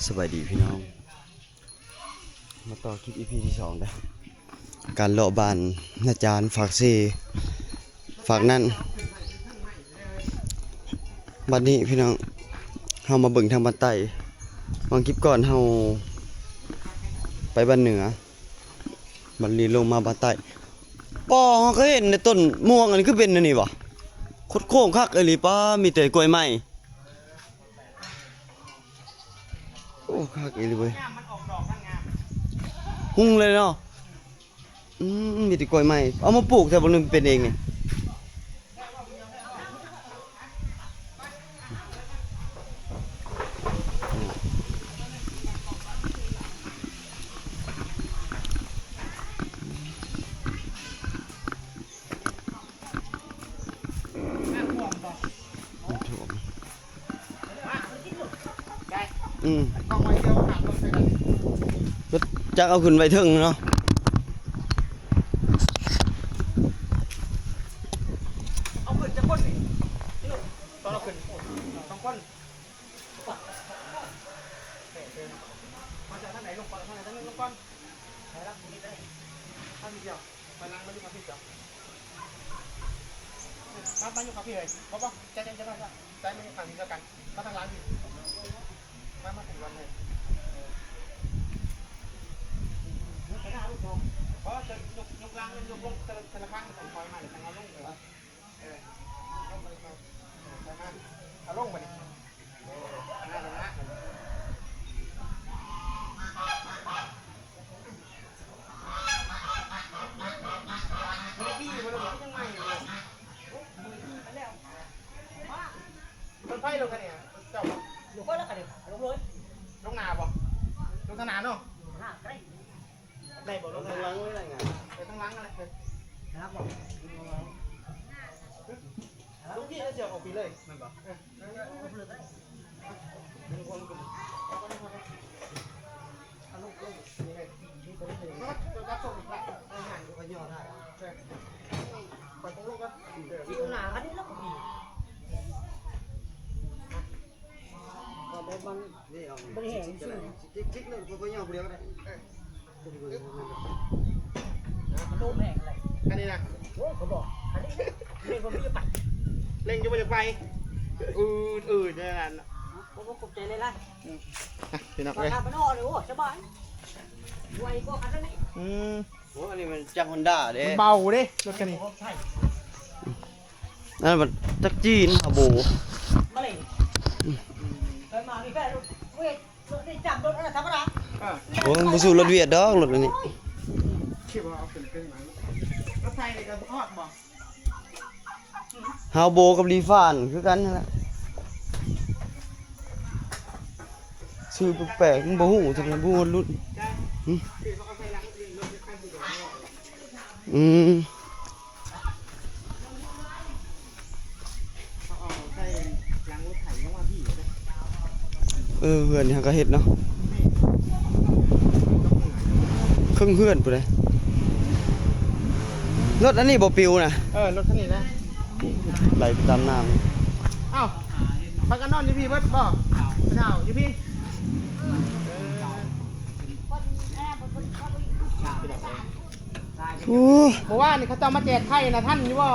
ສະບາຍດີພີ່ນ້ອງ ມາຕໍ່ຄລິບອີພີທີສອງເດີ້ ການເລາະບ້ານນາຈານ ຟາກເຊ ຟາກນັ້ນ. ບັດນີ້ພີ່ນ້ອງ ເຮົາມາເບິ່ງທາງບ້ານໃຕ້. ຫວ່າງຄລິບກ່ອນເຮົາໄປບ້ານເໜືອ ບັດນີ້ລົງມາບ້ານໃຕ້. ປໍ ເຮົາກໍເຫັນໃນຕົ້ນມ່ວງອັນນີ້ຄືເປັນອັນນີ້ຫວາ? ຄົດໂຄ້ງຄັກອີ່ຫຼີ. ປາ ມີແຕ່ກ້ວຍໄມ້. ໂອ້ ຄັກອີ່ຫຼີເວີຍ ຮຸ່ງເລີຍເນາະ. ອືມ ມີແຕ່ກ້ວຍໄມ້ ເອົາມາປູກແທ້ບໍ່ ຫຼືເປັນເອງນີ້? ອືມ ຈັກເອົາຂຶ້ນໄວ້ເທິງເນາະ. ເອົາຂຶ້ນຈັກຄົນນີ້? ຕອນເອົາຂຶ້ນ ສອງຄົນ. ມາຈາກທາງໃດລົງກ່ອນ? ທາງໃດ ທາງນີ້ລົງກ່ອນ. ທາງນີ້ດຽວ ໄປຫຼັງມາຢູ່ຂ້າງພີ້ດຽວ. ມາ ມາຢູ່ຂ້າງພີ້ເຮີ້ຍ. ບໍ່ ບໍ່ ໃຈເຢັນ ໃຈເຢັນ ໃຈມາຢູ່ຂ້າງພີ້ດຽວກັນ. ມາທາງຫຼັງພີ້ ມາ ມາທາງຫຼັງເລີຍ. ເອີ ຍົກໄປໜ້າລູກ ບໍ່ ຍົກ ຍົກຫຼັງ ຍົກລົງ ທະລະ ທະລະຄັ້ງ ຄ່ອຍມາ ແລ້ວຈັ່ງເອົາລົງ. ເອີ ເອີ ລົງໄປ ເອີ ໃສ່ມາ ເອົາລົງບາດນີ້. ລົດໃຜລົງຄັນນີ້? ເຈົ້າບໍ່? ລົງຄົນລະຄັນນີ້ ລົງເລີຍ ລົງໜ້າບໍ່? ລົງທາງໜ້າເນາະ ໜ້າໄກ. ໄດ້ບໍ່? ລົງທາງຫຼັງເລີຍນະ ໄປທາງຫຼັງນັ້ນແຫຼະ. ລົງພີ້ແລ້ວຊິອອກພີ້ເລີຍ ແມ່ນບໍ່? ເອີ ລົງ ລົງ ລົງ ອັນນີ້ນະ ໂອ້ ກະບອກ ອັນນີ້ເລັ່ງບໍ່ມີໄປ ເລັ່ງຢູ່ບໍ່ໄດ້ໄປ ອືດໆ ແນວນັ້ນ. ໂອ້ ຂອບໃຈຫຼາຍໆ ອືມ ອ່ະ ພີ່ນ້ອງເອີຍ ໂອ້ ສະບາຍ ໄວກວ່າຄັນນີ້ ອືມ. ໂອ້ ອັນນີ້ມັນຈັກຮອນດ້າເດ້ ມັນເບົາເດ້ລົດຄັນນີ້. ອັນນັ້ນມັນຈັກຈີນ ຮາໂບ ມາເລີຍ ເຄີຍມາມີແຟນ ເວດ ລົດນີ້ຈັບລົດອັນນັ້ນທຳມະດາ ເອີ ໂອ້ ມັນບໍ່ສູ້ລົດຫວຽດດອກ ລົດອັນນີ້ ຄິດວ່າເອົາເປັນເຄື່ອງ ລົດໄທນີ້ກໍຮອດບໍ່? ຮາໂບກັບລີຟານຄືກັນຫັ້ນແຫຼະ ຊື່ແປກໆ ມັນບໍ່ຮູ້ ບໍ່ຮູ້ລຸ້ນ ຫຶ ອືມ. ເອີ ເຮືອນນີ້ເຮົາກໍເຮັດເນາະ ເຄິ່ງເຮືອນພຸ້ນເດ້. ລົດອັນນີ້ບໍ່ປິວນະ? ເອີ ລົດຄັນນີ້ນະ ໄຫຼໄປຕາມນ້ຳ. ອ້າວ ພາກັນນອນຢູ່ພີ້ເບິດບໍ່? ເຖົ້າຢູ່ພີ້ ເອີ. ໂອ້ ເມື່ອວານນີ້ເຂົາເຈົ້າມາແຈກໄຂ່ນະ ທັນຢູ່ບໍ່?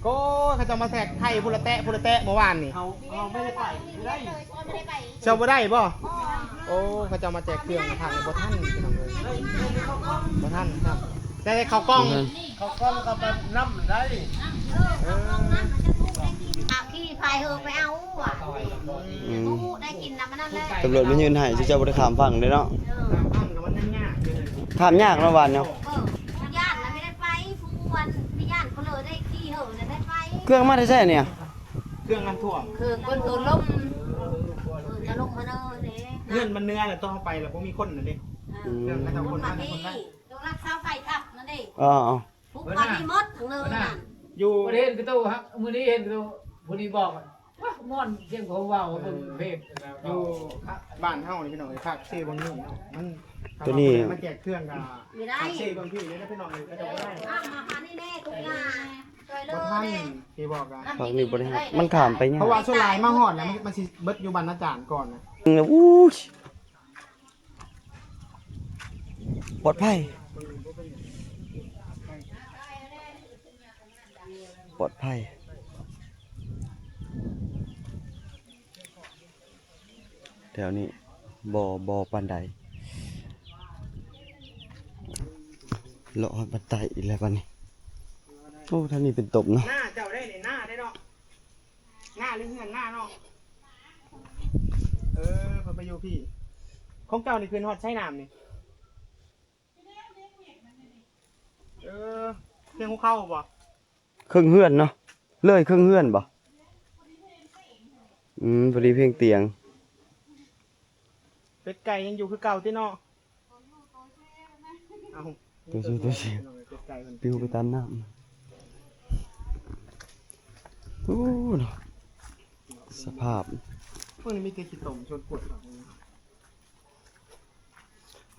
ໂອ້ຍ ເຂົາເຈົ້າມາແຈກໄຂ່ພຸ້ນລະແຕະ ພຸ້ນລະແຕະ ເມື່ອວານນີ້ ເຮົາ ເຮົາບໍ່ໄດ້ໄປ ບໍ່ໄດ້ ເຈົ້າບໍ່ໄດ້ບໍ່? ໂອ້ ເຂົາເຈົ້າມາແຈກເຄື່ອງນະ ທັນ ບໍ່ທັນ ພີ່ນ້ອງເອີຍ ບໍ່ທັນຄັບ ໄດ້ເຂົ້າກ່ອງ ເຂົ້າກ່ອງກັບນ້ຳໄດ້ ເອີ ຂີ່ພາຍເຮືອໄປເອົາ ອືມ ບໍ່ຮູ້ໄດ້ກິນນຳອັນນັ້ນແຫຼະ ຕຳຫຼວດມາຍື່ນໃຫ້ ເຈົ້າບໍ່ໄດ້ຂ້າມຝັ່ງເດ້ເນາະ ເອີ ຂ້າມຍາກເນາະ ຫວານເນາະ ເອີ ຢ້ານລະໄມ່ໄດ້ໄປ ຜູ້ອັນໄມ່ຢ້ານກໍເລີຍໄດ້ຂີ່ເຫີໄດ້ໄປ ເຄື່ອງມາແຕ່ໃສນີ້? ເຄື່ອງນ້ຳຖ້ວມ ເຄື່ອງເພິ່ນຕົວລົມ ເອີ ກະລົງມາເນີເດ້ ເຮືອນມັນເໜືອແລ້ວ ຕ້ອງເຮົາໄປແລ້ວບໍ່ມີຄົນນັ້ນເດ້ ອືມ ເຄື່ອງເຂົາເຈົ້າຂົນມາ ຂົນໄປ ຕ້ອງລັກຊາວໄກ່ທັບນັ້ນເດ້ ອໍ ຜູກພັນນີ້ໝົດທັງເນີນັ້ນ ຢູ່ ບໍ່ໄດ້ເຫັນກະໂຕ ມື້ນີ້ເຫັນກະໂຕ ຜູ້ນີ້ບອກວ່າ ມ່ວນ ສຽງເຂົາເວົ້າ ເອີ ເບິ່ງເພຈ ຢູ່ບ້ານເຮົານີ້ພີ່ນ້ອງເອີຍ ພາກເຊເບິ່ງນີ້ ມັນ ໂຕນີ້ ມາແຈກເຄື່ອງກະ ພາກເຊເບິ່ງພີ້ເດ້ ພີ່ນ້ອງເອີຍ ເຂົາເຈົ້າບໍ່ໄດ້ ມາຫານີ້ແນ່ ທຸກຢ່າງ ຊ່ວຍເຫຼືອແນ່ ບໍ່ທັນ ຊິບອກກະ ພາກນີ້ບໍ່ໄດ້ຮັບ ມັນຂ້າມໄປຍາກ ເພາະວ່າສ່ວນຫຼາຍມາຮອດແລ້ວ ມັນ ມັນຊິເບິດຢູ່ບ້ານນາຈານກ່ອນນະ ອູ້ຍ ປອດໄພ ປອດໄພ. ແຖວນີ້ບໍ່ ບໍ່ປານໃດ. ເລາະຮອດບັນໄດອີກແລ້ວບັດນີ້. ໂອ້ ທາງນີ້ເປັນຕົບເນາະ. ໜ້າເຈົ້າໄດ້ນີ້ ໜ້າໄດ້ເນາະ. ໜ້າ ຫຼື ເຮືອນໜ້າເນາະ. ເອີ ເພິ່ນໄປຢູ່ພີ້. ຂອງເຈົ້ານີ້ຂຶ້ນຮອດໃສນ້ຳນີ້? ເອີ ພຽງຫົວເຂົ່າບໍ່? ເຄິ່ງເຮືອນເນາະ. ເລີຍເຄິ່ງເຮືອນບໍ່? ອືມ ພໍດີພຽງຕຽງ. ເປັດໄກ່ຍັງຢູ່ຄືເກົ່າຕິເນາະ? ເອົ້າ ໂຕຊິວ ໂຕຊິວ ເປັດໄກ່ເພິ່ນ ປິວໄປຕາມນ້ຳ. ໂອ້ ເນາະ ສະພາບ ເພິ່ນມີແຕ່ຂີ້ຕົມຊົນກົດ.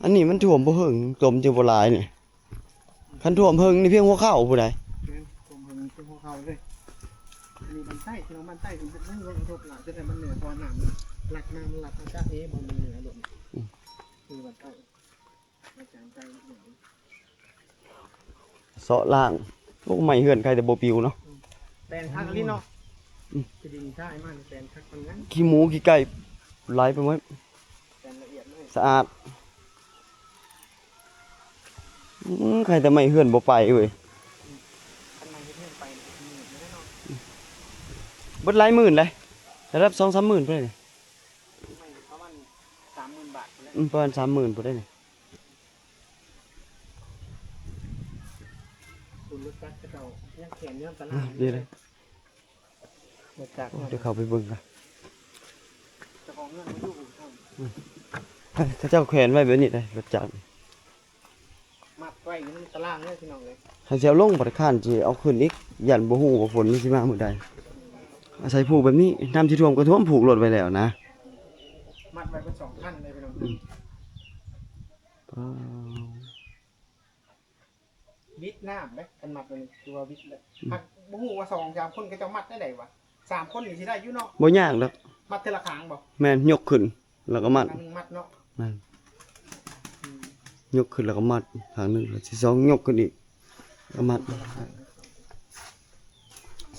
ອັນນີ້ມັນຖ້ວມບໍ່ເຫິງ ຕົມຈຶ່ງບໍ່ຫຼາຍນີ້. ຄັນຖ້ວມເຫິງນີ້ພຽງຫົວເຂົ່າພຸ້ນໃດ. ແມ່ນ ຖ້ວມເຫິງພຽງຫົວເຂົ່າເລີຍ. ອັນນີ້ບ້ານໃຕ້ ພີ່ນ້ອງບ້ານໃຕ້ເພິ່ນເຮັດເບິ່ງ ເບິ່ງ ທົບຫຼາຍ ຈະໄດ້ມັນເໜືອ ເພາະວ່ານ້ຳມັນຫຼັກມາ ມັນຫຼັກມາຈາກເອ ບໍ່ແມ່ນເໜືອໂລດ. ອືມ ຄືບ້ານໃຕ້ ອາຈານໃຕ້ ເຊາະລ້າງ. ໂອ້ ໄມ້ເຮືອນໃຄແຕ່ບໍ່ປິວເນາະ. ແປງຄັກອີ່ຫຼີເນາະ. ອືມ ທີ່ດິນຊາຍມານີ້ແປງຄັກປານນັ້ນ. ຂີ້ໝູຂີ້ໄກ່ໄຫຼໄປໝົດ. ແປງລະອຽດເລີຍ ສະອາດ. ອືມ ໃຄແຕ່ໄມ້ເຮືອນບໍ່ໄປເວີຍ. ຄັນໄມ້ເຮືອນໄປນີ້ກໍຊິເມື່ອຍຢູ່ເດ້ເນາະ. ເບິດຫຼາຍໝື່ນເດ້ ລະດັບສອງສາມໝື່ນພຸ້ນເດ້. ໄມ້ປະມານສາມໝື່ນບາດພຸ້ນແຫຼະ. ອືມ ປະມານສາມໝື່ນພຸ້ນເດ້ນີ້. ຄຸນລົດຈັກເຂົາເຈົ້າຍັງແຂວນຢູ່ນຳຕະຫຼາດຢູ່ເດ້. ລົດຈັກ ໂອ້ ດຽວເຂົ້າໄປເບິ່ງກ່ອນ. ເຈົ້າຂອງເຮືອນບໍ່ຢູ່. ອືມ ເຂົາເຈົ້າແຂວນໄວ້ແບບນີ້ເດ້ ລົດຈັກ ມັດໄວ້ຢູ່ນຳຕະລາງເດ້ ພີ່ນ້ອງເອີຍ. ຄັນຊິເອົາລົງ ບັດຄ້ານຊິເອົາຂຶ້ນອີກ ຢ້ານບໍ່ຮູ້ວ່າຝົນມັນຊິມາມື້ໃດ. ອາໄສຜູກແບບນີ້ ນ້ຳຊິຖ້ວມກໍຖ້ວມ ຜູກລົດໄວ້ແລ້ວນະ. ມັດໄວ້ເບິດສອງຄັນເລີຍ ພີ່ນ້ອງ. ອືມ ປາ ວິດນ້ຳເດ້ ຄັນມັດແບບນີ້ຖືວ່າວິດແລ້ວ. ອືມ ຫາກບໍ່ຮູ້ວ່າສອງສາມຄົນເຂົາເຈົ້າມັດແນວໃດວະ. ສາມຄົນນີ້ຊິໄດ້ຢູ່ເນາະ. ບໍ່ຍາກດອກ. ມັດເທື່ອລະຂ້າງບໍ່? ແມ່ນ ຍົກຂຶ້ນແລ້ວກໍມັດ. ຂ້າງໜຶ່ງມັດເນາະ. ແມ່ນ. ອືມ ຍົກຂຶ້ນແລ້ວກໍມັດຂ້າງໜຶ່ງ ແລ້ວທີສອງຍົກຂຶ້ນອີກ ກໍມັດ.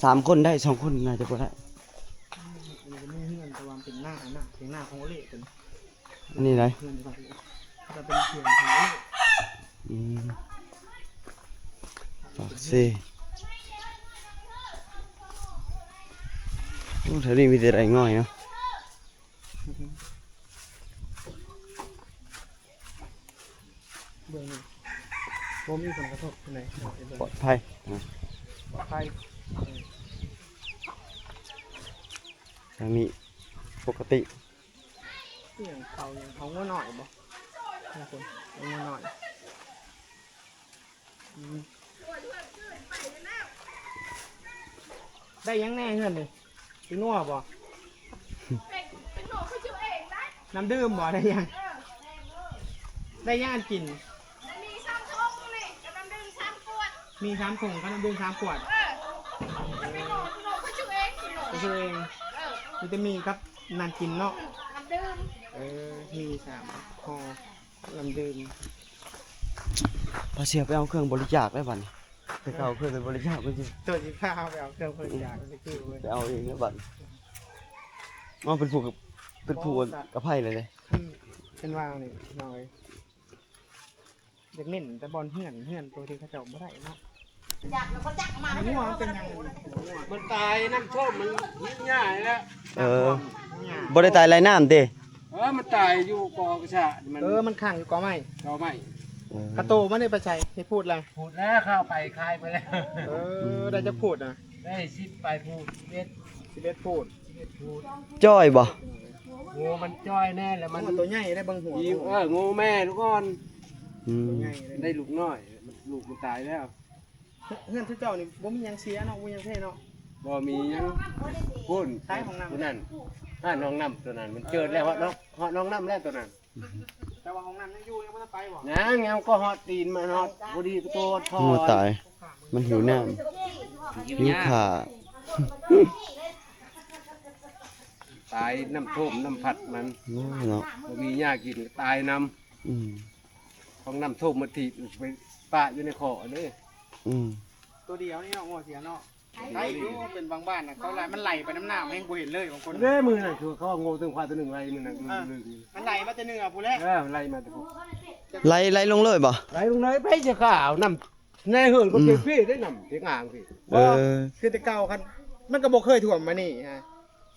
ສາມຄົນໄດ້ ສອງຄົນໜ້າຈະບໍ່ໄດ້. ອັນນີ້ກໍມີເຮືອນ ແຕ່ວ່າເປັນນານະ ເປັນນາຂອງໂອເລເພິ່ນ. ອັນນີ້ໃດ? ເຮືອນທີ່ວ່າ ກໍເປັນເຮືອນຂອງໂອເລ. ອືມ ປາກເຊ. ໂອ້ ແຖວນີ້ມີແຕ່ໄດ້ງ່ອຍເນາະ. ເບິ່ງນີ້ ບໍ່ມີຜົນກະທົບປານໃດ. ປອດໄພ ປອດໄພ. ທາງນີ້ປົກກະຕິ. ອີຫຍັງເຂົາ ຫຍັງເຂົາງົວນ້ອຍບໍ່? ບາງຄົນເອົາງົວນ້ອຍ. ອືມ ໄດ້ຫຍັງແດ່ເຮືອນນີ້? ເປັນງົວບໍ່? ເປັນ ເປັນງົວເຂົາຈື່ເອງໄດ໋. ນ້ຳດື່ມບໍ່? ໄດ້ຫຍັງ? ເອີ ໄດ້ຫຍັງອັນກິນ? ມີສາມຖົງນີ້ ກັບນ້ຳດື່ມສາມຂວດ. ມີສາມຖົງກັບນ້ຳດື່ມສາມຂວດ. ເອີ ເປັນງົວ ເປັນງົວເຂົາຈື່ເອງ ເຂົາຈື່ເອງ. ເອີ ມີແຕ່ໝີ່ກັບນັ້ນກິນເນາະ. ອືມ ນ້ຳດື່ມ. ເອີ ມີສາມຫໍ່ ນ້ຳດື່ມ. ພາເສຍໄປເອົາເຄື່ອງບໍລິຈາກໄດ້ບັດນີ້. ໄປເອົາເຄື່ອງໄປບໍລິຈາກ ໄປຊິ ໂຕຊິພາໄປເອົາເຄື່ອງບໍລິຈາກ ໄປຊື້ເວີຍ ໄປເອົາເອງແລ້ວບັດ. ເອົາ ເປັນຜູ້ ເປັນຜູ້ ໂອ້ ກະໄພເລີຍເດ້. ຄັນ ຄັນວ່ານີ້ນ້ອງເອີຍ ຢາກເນັ້ນແຕ່ບ່ອນເຮືອນ ເຮືອນໂຕທີ່ເຂົາເຈົ້າບໍ່ໄດ້ເນາະ. ຢາກແລ້ວບໍ່ຈັກມາ ງົວມັນເປັນຫຍັງ? ມັນຕາຍນ້ຳຖ້ວມ ມັນຫຍຸ້ງຍາກແລ້ວ. ເອີ ບໍ່ໄດ້ຕາຍໄຫຼນ້ຳຕິ? ເອີ ມັນຕາຍຢູ່ກໍກະຊະມັນ. ເອີ ມັນຂັງຢູ່ກໍໄມ້ ກໍໄມ້. ເອີ ກະໂຕມັນໄດ້ໄປໃສ? ເຮັດພູດແລ້ວ ພູດແລ້ວ ເຂົາເອົາໄປຂາຍໄປແລ້ວ. ເອີ ໄດ້ຈັກພູດນະ? ໄດ້ສິບປາຍພູດ ສິບເອັດ ສິບເອັດພູດ ສິບເອັດພູດ. ຈ່ອຍບໍ່? ໂອ້ ມັນຈ່ອຍແນ່ແຫຼະ ມັນ ໂອ້ ໂຕໃຫຍ່ໄດ໋ ເບິ່ງຫົວ. ເອີ ງູແມ່ລູກອ່ອນ. ອືມ ໂຕໃຫຍ່ເດ້ ໄດ້ລູກນ້ອຍ ລູກມັນຕາຍແລ້ວ. ເຮືອນ ເຮືອນເຈົ້ານີ້ບໍ່ມີຫຍັງເສຍເນາະ ບໍ່ມີຫຍັງເພເນາະ. ບໍ່ມີຫຍັງ. ພຸ້ນ ໃຊ້ຫ້ອງນ້ຳ ຜູ້ນັ້ນ ຮ້ານຫ້ອງນ້ຳຕົວນັ້ນ ມັນເຈີແລ້ວ ຮອດນ້ອງ ຮອດນ້ອງນ້ຳແລ້ວຕົວນັ້ນ. ແຕ່ວ່າຫ້ອງນ້ຳຍັງຢູ່ ຍັງບໍ່ທັນໄປບໍ່? ຍັງ ຍັງ ກໍຮອດຕີນມາຮອດ ພໍດີໂຕທອດ. ງົວຕາຍ ມັນຫິວນ້ຳ ຫິວຂ້າວ. ຕາຍນ້ຳຖ້ວມນ້ຳພັດມັນ ໂອ້ ເນາະ ບໍ່ມີຫຍ້າກິນກໍຕາຍນຳ ອືມ ຂອງນ້ຳຖ້ວມມາຖີບໄປປະຢູ່ໃນຄໍນີ້ ອືມ ຕົວດຽວນີ້ເນາະ ງົວເສຍເນາະ ໄດ້ຢູ່ ເປັນບາງບ້ານນະ ເຂົາໄລ່ ມັນໄຫຼໄປນຳນ້ຳ ແຮງບໍ່ເຫັນເລີຍບາງຄົນ ເດ້ມື້ນັ້ນຄືເຂົາເອົາງົວເທິງຄວາດຕົວໜຶ່ງໄລ່ມື້ນັ້ນ ເອີ ມັນໄຫຼມາແຕ່ເໜືອພຸ້ນແຫຼະ ເອີ ໄລ່ມາແຕ່ພຸ້ນ ໄລ່ ໄລ່ລົງເລີຍບໍ່? ໄລ່ລົງເລີຍ ໄປຈະຂ້າເອົານ້ຳ ໃນເຮືອນຄົນ ອືມ ເປັນພີ້ໄດ້ນ້ຳເປັນອ່າງພີ້ ເອີ ຄືແຕ່ເກົ່າຄັນ ມັນກໍບໍ່ເຄີຍຖ້ວມມານີ້ຮະ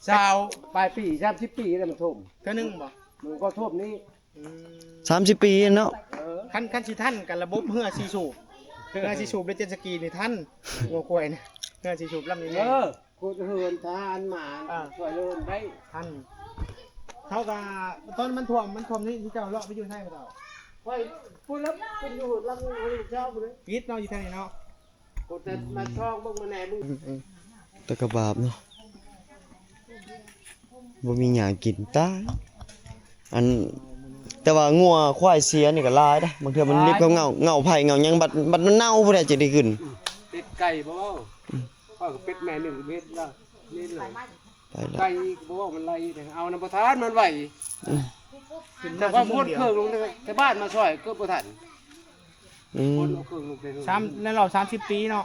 ຊາວປາຍປີ ສາມສິບປີແລ້ວມັນຖ້ວມ ເທື່ອໜຶ່ງບໍ່? ມັນກໍຖ້ວມນີ້ ອືມ ສາມສິບປີເນາະ ເອີ ຄັນ ຄັນຊິທັນກັນລະບົບເຮືອສີ່ສູບ ເຮືອສີ່ສູບແລະເຈັດສະກີນີ້ທັນ ງົວຄວາຍນະ ເຮືອສີ່ສູບລຳໃຫຍ່ ເອີ ຂຸດເຮືອນທະຫານມາ ອ່າ ຊ່ວຍເຮືອນໄດ້ ທັນ ເຮົາກະ ຕອນມັນຖ້ວມ ມັນຖ້ວມນີ້ ເຈົ້າເລາະໄປຢູ່ໃສເຈົ້າ? ຂ້ອຍພຸ້ນລະ ເພິ່ນຢູ່ຫຼັງເຮືອນເຈົ້າພຸ້ນເດ້ ປິດເນາະ ຢູ່ທາງນີ້ເນາະ ກົດແຕ່ມາຊ່ອງເບິ່ງມາແນມ ອືມ ແຕ່ກະບາບເນາະ ບໍ່ມີຫຍັງກິນຕາຍ ອັນ ແຕ່ວ່າງົວຄວາຍເສຍນີ້ກະຫຼາຍເດ້ ບາງເທື່ອມັນລິບກັບເຫງົ້າ ເຫງົ້າໄຜ່ເຫງົ້າຫຍັງ ບັດ ບັດມັນເນົ່າຜູ້ໃດຈະໄດ້ກິນ ເປັດໄກ່ບໍ່ເວົ້າ ອືມ ຂ້ອຍກໍເປັດແມ່ໜຶ່ງເມັດລະ ນີ້ເລີຍ ໄປລະ ໄກ່ກໍບໍ່ເວົ້າ ມັນໄລ່ ເອົານຳບໍ່ທັນ ມັນໄວ ອືມ ແຕ່ວ່າຄົນເຄື່ອງລົງ ແຕ່ບ້ານມາຊ່ອຍເກືອບບໍ່ທັນ ອືມ ຄົນເອົາເຄື່ອງລົງໄປ ສາມ ໃນລອບສາມສິບປີເນາະ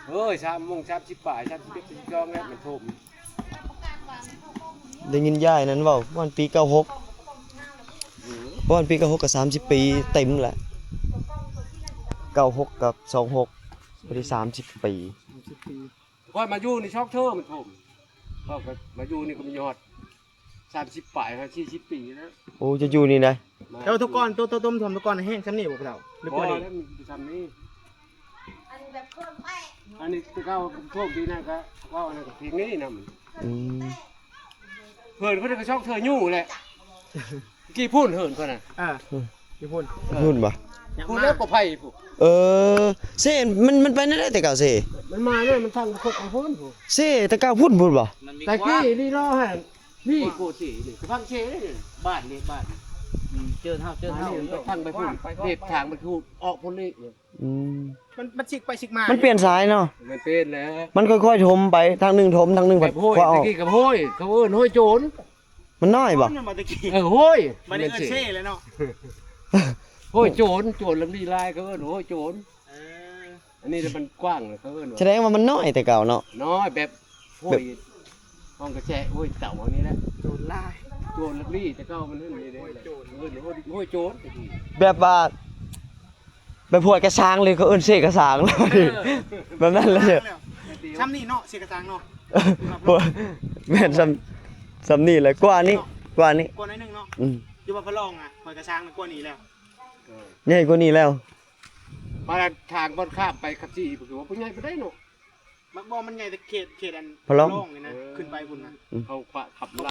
ເອີຍ ສາມໂມງ ສາມສິບປາຍ ສາມສິບເອັດ ສາມສິບສອງ ແລ້ວມັນຖ້ວມ ໄດ້ຍິນຍາຍນັ້ນເວົ້າ ປະມານປີເກົ້າຫົກ ເອີ ປະມານປີເກົ້າຫົກກໍສາມສິບປີເຕັມແຫຼະ ເກົ້າຫົກກັບສອງຫົກ ພໍດີສາມສິບປີ ສາມສິບປີ ຂ້ອຍມາຢູ່ນີ້ຊອກເທີມັນຖ້ວມ ຂ້ອຍກໍມາຢູ່ນີ້ກໍມີຮອດສາມສິບປາຍ ຫ້າ ສີ່ສິບປີແລ້ວ ໂອ້ ຈະຢູ່ນີ້ໄດ໋ ແຕ່ວ່າແຕ່ກ່ອນ ໂຕ ໂຕ ໂຕຖ້ວມແຕ່ກ່ອນແຫ້ງຊ່ຳນີ້ບໍ່ພໍ່ເຖົ້າ ຫຼືກວ່ານີ້? ບໍ່ແລ້ວ ມັນຊ່ຳນີ້ ອັນນີ້ແບບເຄື່ອງແປະ ອັນນີ້ແຕ່ເກົ່າຖ້ວມປີນັ້ນກໍເວົ້າອັນນັ້ນກໍພຽງນີ້ນຳ ອືມ ເພິ່ນ ເພິ່ນກໍຊອກເທື່ອຢູ່ແຫຼະ ກີ້ພຸ້ນເຫີນເພິ່ນນະ ອ່າ ຢູ່ພຸ້ນ ພຸ້ນບໍ່? ພຸ້ນແລ້ວກໍໄຜ່ພຸ້ນ ເອີ ເຊ ມັນ ມັນໄປແນວໃດແຕ່ເກົ່າເຊ? ມັນມາເລີຍ ມັນທາງຄົດໄປພຸ້ນ ເຊແຕ່ເກົ່າພຸ້ນ ພຸ້ນບໍ່? ແຕ່ກີ້ນີ້ລໍຫັ້ນ ນີ້ໂກເຊນີ້ ທາງເຊນີ້ ບ້ານນີ້ ບ້ານ ອືມ ເຈີນເຮົາ ເຈີນເຮົາ ທາງໄປພຸ້ນ ເຮັດທາງໄປພຸ້ນ ອອກພຸ້ນນີ້ ອືມ ມັນ ມັນຊິກໄປຊິກມາ ມັນປ່ຽນສາຍເນາະ ມັນປ່ຽນແລ້ວ ມັນຄ່ອຍໆຖົມໄປ ທາງໜຶ່ງຖົມ ທາງໜຶ່ງພັດ ແບບຫ້ວຍ ຂວາອອກ ແຕ່ກີ້ກໍຫ້ວຍ ເຂົາເອີ້ນຫ້ວຍໂຈນ ມັນນ້ອຍບໍ່? ມັນມາແຕ່ກີ້ ເອີ ໂຫຍ ມັນເອີ້ນເຊແລ້ວເນາະ ໂຫຍໂຈນ ໂຈນລຳນີ້ຫຼາຍ ເຂົາເອີ້ນໂຫຍໂຈນ ເອີ ອັນນີ້ມັນກວ້າງ ເຂົາເອີ້ນ ສະແດງວ່າມັນນ້ອຍແຕ່ເກົ່າເນາະ ນ້ອຍແບບໂຫຍ ຫ້ອງກະແຈະ ໂຫຍເຕົາອັນນີ້ແຫຼະ ໂຈນຫຼາຍ ໂຈນລຳນີ້ແຕ່ເກົ່າມັນເອີ້ນນີ້ເດ້ ໂຫຍໂຈນ ເອີ້ນໂຫຍໂຈນ ແບບວ່າ ແບບຫ້ວຍກະຊາງເລີຍ ເຂົາເອີ້ນເຊກະຊາງ ເອີ ແບບນັ້ນເລີຍ ຊ່ຳນີ້ເນາະ ເຊກະຊາງເນາະ ໂອ້ຍ ແມ່ນ ຊ່ຳ ຊ່ຳນີ້ແຫຼະ ກວ່ານີ້ ກວ່ານີ້ ກວ່າໜ້ອຍໜຶ່ງເນາະ ອືມ ຢູ່ບ້ານພະລອງອະ ຫ້ວຍກະຊາງກວ່ານີ້ແລ້ວ ເອີ ໃຫຍ່ກວ່ານີ້ແລ້ວ ມາທາງບ່ອນຂ້າມໄປຂັບຂີ່ ເພິ່ນວ່າບໍ່ໃຫຍ່ປານໃດເນາະ ມັກບໍ່ ມັນໃຫຍ່ແຕ່ເຂດ ເຂດອັນພະລອງ ພະລອງນີ້ນະ ເອີ ຂຶ້ນໄປພຸ້ນນະ ອືມ ເຂົາຂວາຂັບລ